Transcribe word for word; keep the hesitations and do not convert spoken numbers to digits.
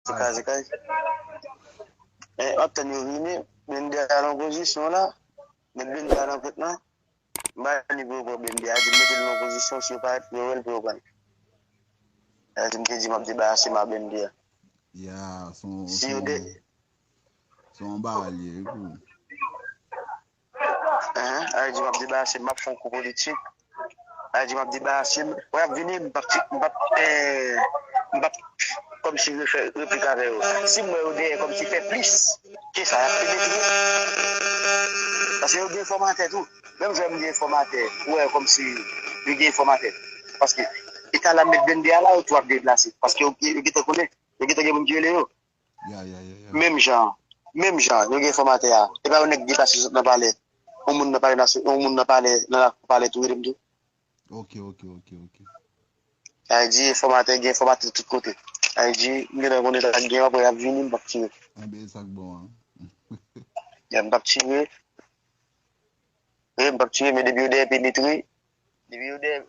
se kay, se kay. E, w ap tann yo vini, blende a nan pozisyon la, met blende a nan pwent lan. M pa ni pou yo pran blende a, di m mete l nan pozisyon, si yo parèt pou yo wè l, pou yo pran l. Sa di m te di m ap debarase m a blende a. Ya, se yon, Si se yo de, yon, se yon bagay li ye, wi, pou. Hein, sa di m ap debarase m, m ap fè yon kou politik. Sa di m ap debarase m. Wè, ap vini, m p ap, ti- m p ap, eh, m p ap kòmsi refè replik avè yo. Si m wè yo dèyè kòmsi fè plis ke sa, y ap fè detwi. Paske yo gen enfòmatè tou. Menm jan m gen enfòmatè, ou wè kòmsi yo gen enfòmatè. Paske e ta la m met blende a la, yo tou ap deplase. Paske yo, yo gentan konnen, yo gentan gen moun ki rele yo. Ya, ya, ya, ya. Menm jan, menm jan, yo gen enfòmatè a. E pa yon nèg ki pase sot nan palè. Yon moun nan palè nasyon, yon moun nan palè, nan lakou palè tou rele m tou. Ok, ok, ok, ok. Sa vle di enfòmatè, gen enfòmatè tout kote. Sa vle di, m gentan konnen sa k gen, apre y ap vini, m p ap tire. Enben, e sa k bon an. Ya, m p ap tire. Wi, m p ap tire, men depi yo dèyè penetre, depi yo dèyè,